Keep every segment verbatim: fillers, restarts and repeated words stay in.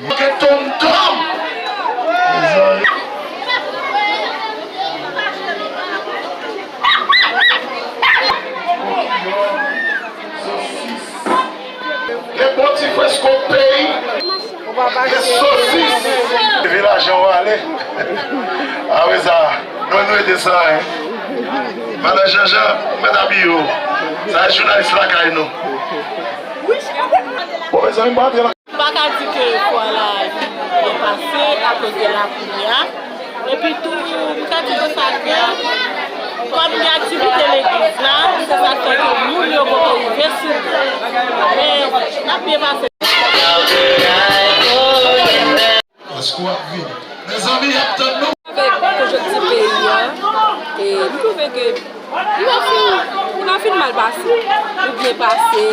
Manke tonmtonm. Gen bon ti fresko peyi. Gen sosis. Vilaj an w ale. Apre sa, nou, nou ede sa, hein. Madan Janjan, mèt abiye w. Sa e jounalis lakay nou. Bon, mezanmi, m pa antre la. M pa ka di ke fwa la byen pase akoz de lapli a. Epi tou, m ka di konsa ke kòm gen aktivite legliz la, se sa k fè ke moun yo poko rive sou nou. Men, n ap byen pase. Paske w ap vini. Mezanmi, y ap tann nou. Avèk konjonkti peyi a, e m twouve ke li pa fin, li pa fin mal pase. Li byen pase.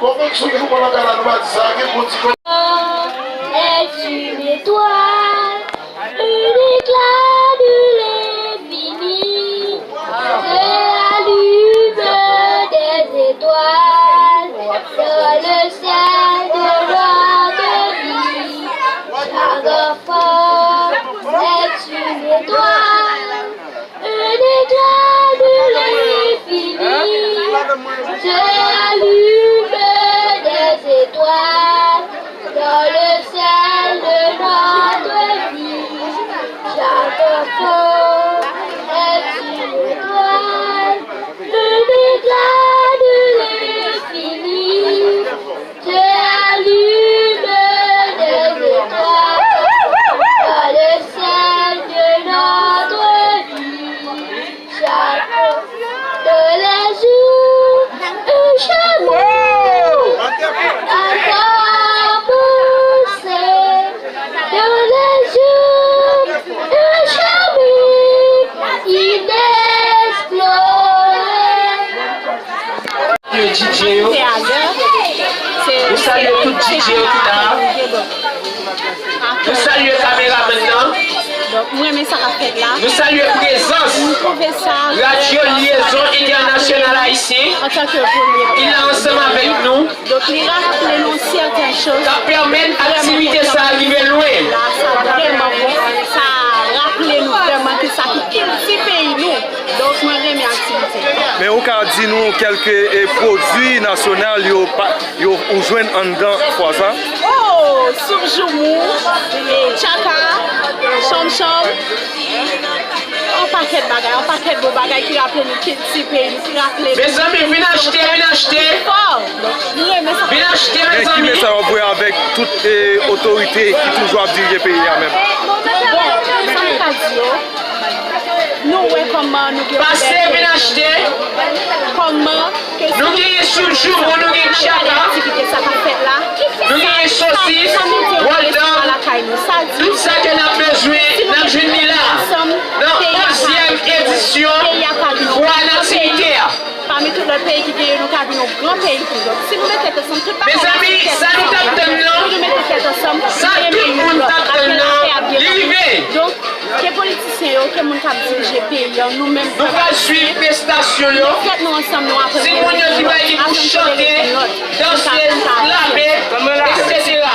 Konvenksyon jou pandan kala nou pa di sa, gen bon ti kò. Est une étoile, un éclat de l'infini, que allume des étoiles dans le ciel de notre vie. Chaque enfant est une étoile. Un éclat de l'infini, que allume des étoiles dans le ciel de notre vie. Chaque enfant est une étoile, un éclat de l'infini. Que allume des étoiles dans le ciel de notre vie. Chaque, tous les jours, un chemin à commencer. Tous les jours, un chemin inexploré. Salye D J yo. Nou salye tout D J yo ki la. Nou salye kameramann nan. Nou salye prezans Radyo Lyezon Entènasyonal Ayisyen ki la ansanm avèk nou. K ap pèmèt aktivite sa a rive lwen. Donk, mwen renmen aktivite. Men ou ka di nou kèlke, e, pwodui nasyonal yo pa, yo, ou jwenn anndan fwa sa? Oh, soup joumou, e, tchaka, chòmchòm, yon pakèt bagay, yon pakèt bon bagay ki raple nou kilti peyi nou, ki raple nou. Mezanmi, vin achte, vin achte. Vin achte, mezanmi. Men ki mesaj w voye avèk tout, e, otorite ki toujou ap dirije peyi a menm? Bon, sa m ka di yo, nou wè kòman nou gen pase, vin achte. Kòman ke nou genyen soup joumou, nou genyen tchaka, nou genyen sosis, hot dog, tout sa ke n ap bezwen, n ap jwenn li la, nan onzyèm edisyon Fwa Nativite a. Pami tout lòt peyi ki genyen, nou ka vin yon gran peyi tou. Donk, si nou met tèt ansanm, tout bagay ap fèt ansanm. Mezanmi, sa nou t ap tann nan, sa tout moun t ap tann nan, li rive. Donk, ke politisyen yo, ke moun k ap dirije peyi a, nou menm, nou pral swiv prestasyon yo. Timoun yo ki bay li pou chante, danse, frape, etsetera.